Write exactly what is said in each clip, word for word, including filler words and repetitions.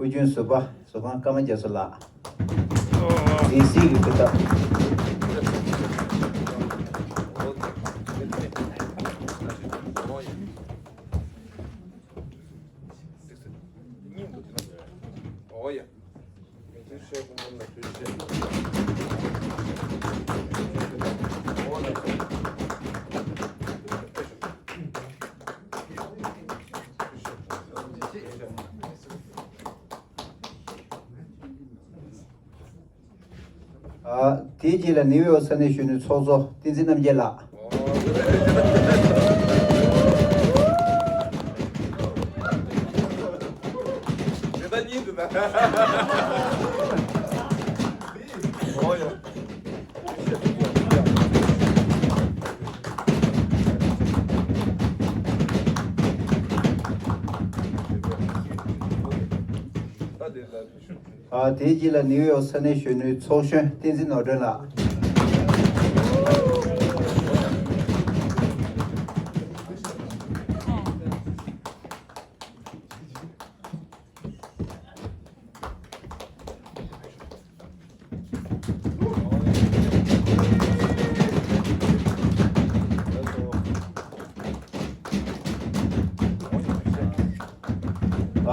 ཨུ་རྒྱན་བཟོད་པ་བཟོ་ཁང་ཀརྨ་རྒྱ་མཚོ་ལགས། འཛིན་སྲིད་ཀྱི་སྐུ་ཚབ། ཨ། དེའི་རྗེས་ལ་ནིའུ་ཡོག་ས་གནས་གཞོན་ནུའི་ཚོགས་གཙོ་བསྟན་འཛིན་རྣམ་རྒྱལ་ལགས། ཨ། དེའི་རྗེས་ལ་ནིའུ་ཡོག་ས་གནས་གཞོན་ནུའི་ཚོགས་གཞོན་བསྟན་འཛིན་ནོར་སྒྲོན་ལགས།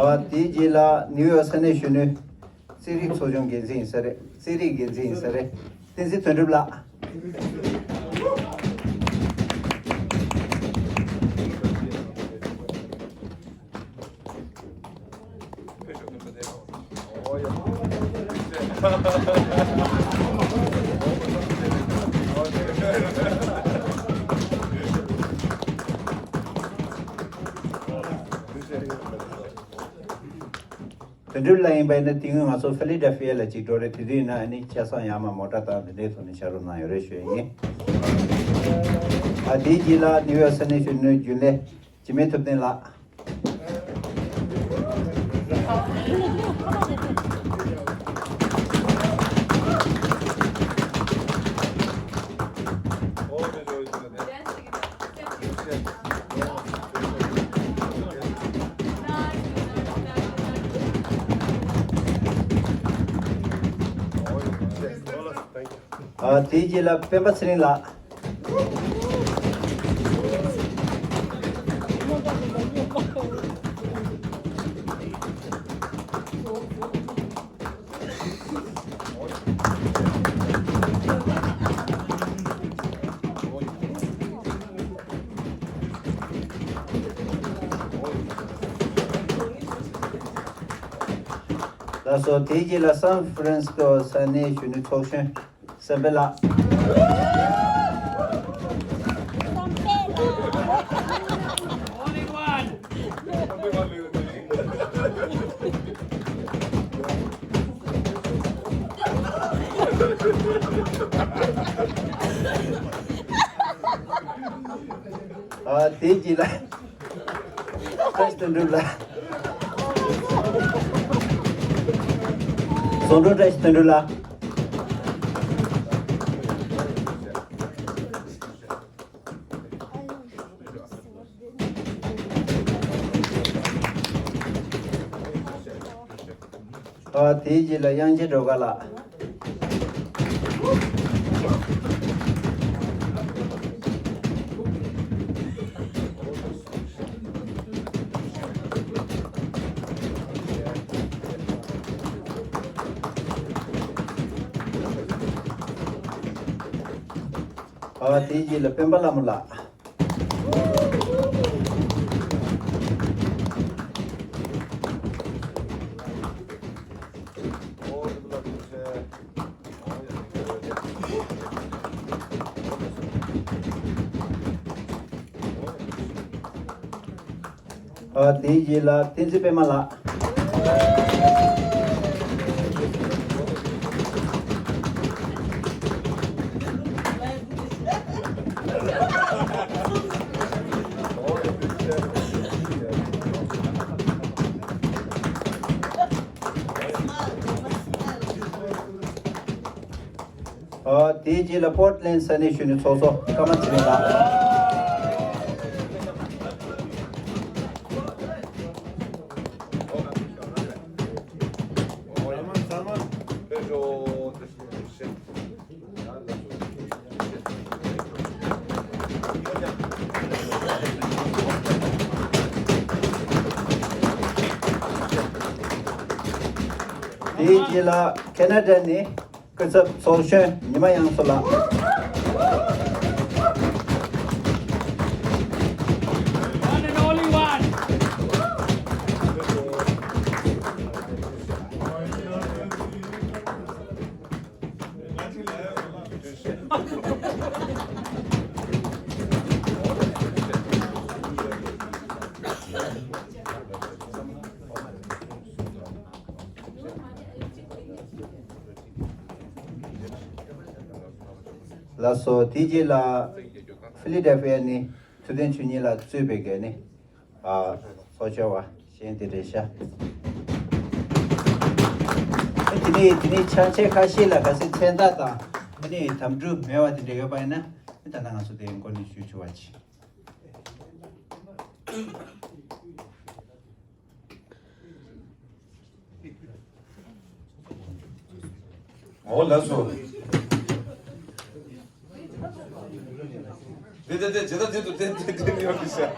ཨ། དེའི་རྗེས་ལ་ནིའུ་ཡོག་ས་གནས་གཞོན་ནུ་རྩེད་རིགས་ཚོགས་ཆུང་འགན་འཛིན་ཡིན་ས་རེད། རྩེད་རིགས་འགན་འཛིན་ཡིན་ས་རེད། བསྟན་འཛིན་དོན་གྲུབ་ལགས། དོན་གྲུབ་ལགས་ཡིན་པ་ཡིན་ན་དེ་སྔོན་ང་ཚོ་ཕི་ལི་ཌེལ་ཕི་ཡ་ལ་ཅིག་འགྲོ་རེད། དེ་དུས་ཡིན་ན་ཨ་ནི་ཆ་ཚང་ཡར་མར་མོ་ཊ་དང་དེ་འདྲའི་ཐོག་ནས་ཕྱག་རོགས་གནང་ཡོད་རེད་ཞུ་ཡ་ཡིན། ཨ། དེའི་རྗེས་ལ་ནིའུ་ཡོག་ས་གནས་གཞོན་ནུའི་རྒྱུན་ལས་འཇིགས་མེད་ཐུབ་བསྟན་ལགས། ཨ། དེའི་རྗེས་ལ་སྤེན་པ་ཚེ་རིང་ལགས། ལགས་སོ། དེའི་རྗེས་ལ་སན་ཧྥ་རན་སི་ཀོ་ས་གནས་གཞོན་ནུ་ཚོགས་གཞོན་བསམ་འཕེལ་ལགས། ཨ། དེའི་རྗེས་ལ་བཀྲ་ཤིས་དོན་གྲུབ་ལགས། ཟུང་དྲུང་བཀྲ་ཤིས་དོན་གྲུབ་ལགས། ཨ། དེའི་རྗེས་ལ་དབྱངས་ཅན་སྒྲོལ་དཀར་ལགས། ཨ། དེའི་རྗེས་ལ་སྤེན་པ་ལྷ་མོ་ལགས། ཨ། དེའི་རྗེས་ལ་བསྟན་འཛིན་པད་མ་ལགས། ཨ། དེའི་རྗེས་ལ་པོར་ཊི་ལེན་ཌི་ས་གནས་གཞོན་ནུ་ཚོགས་གཙོ་ཀརྨ་ཚེ་རིང་ལགས། དེའི་རྗེས་ལ་ཁེ་ན་ཌ་ནས་སྐུ་ཚབ་ཚོགས་གཞོན་ཉི་མ་དབྱངས་མཚོ་ལགས། One and only one. ལགས་སོ། དེའི་རྗེས་ལ་ཕི་ལི་ཌེལ་ཕི་ཡ་ནས་ཐུབ་བསྟན་ཆོས་ཉིད་ལགས་གཙོས་པའི་སྒོ་ནས། ཨ། ཚོགས་བཅར་བ་གཞན་དེ་འདྲ་ཤག་དེ་ནས་དེ་ནས་ཕྱག་ཆས་ཁ་ཤས་ལ་ག་ཚོད་མཚན་རྟགས་དང་། དེ་ནས་དམ་ཕྲུག་མེད་པ་དེ་འདྲ་ཡོད་པ་ཡིན་ན། ད་ལྟ་ང་ཚོ་དེའི་སྐོར་ནས་ཞུ་ཆོག་པ་བྱེད། ཨོ་ལགས་སོ། དེ་དེ་དེ་ཇི་ལྟར་དེ་དུ་དེ་དེ་དེ་ཡོད་ཀྱི་ཤག